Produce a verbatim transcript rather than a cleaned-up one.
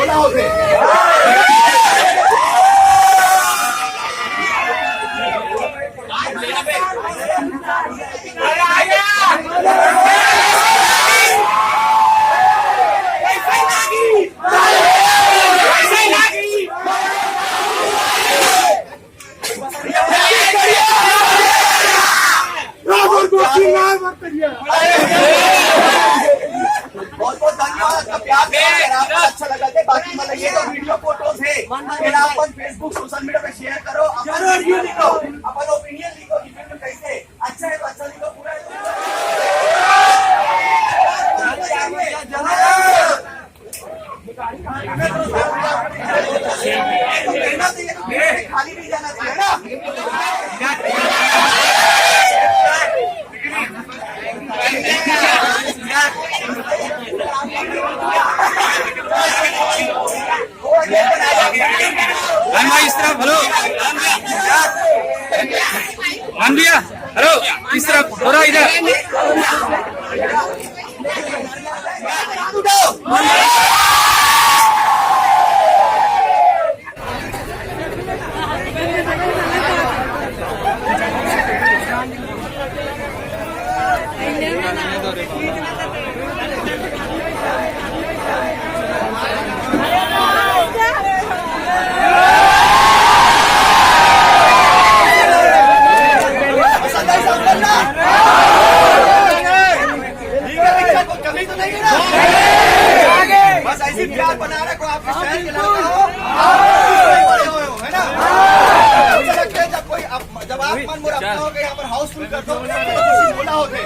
क्या होते? बहुत बहुत धन्यवाद आपका प्यार। अगर आपको अच्छा लगा थे, बाकी मतलब ये तो वीडियो फोटोज है, फिर आप अपन Facebook, सोशल मीडिया पे शेयर करो, अपन रिव्यू लिखो, अपन ओपिनियन लिखो कि फिल्म कैसे, अच्छा है तो अच्छा लिखो, बुरा है तो बुरा। खाली नहीं जाना चाहिए ना। मान भाई, इस तरफ, हेलो। मान भैया, हेलो, इस तरफ, थोड़ा इधर। ठीक है, ठीक है, कोई कमी तो नहीं है ना? बस ऐसी प्यार बना रखो, आपके शहर के लड़का हो, आप बड़े हुए हो, है ना? अच्छा लगता है जब कोई, आप, जब आप मन मुराद हो गए, यहाँ पर हाउसफुल कर दो, तो खुशी बोला होते।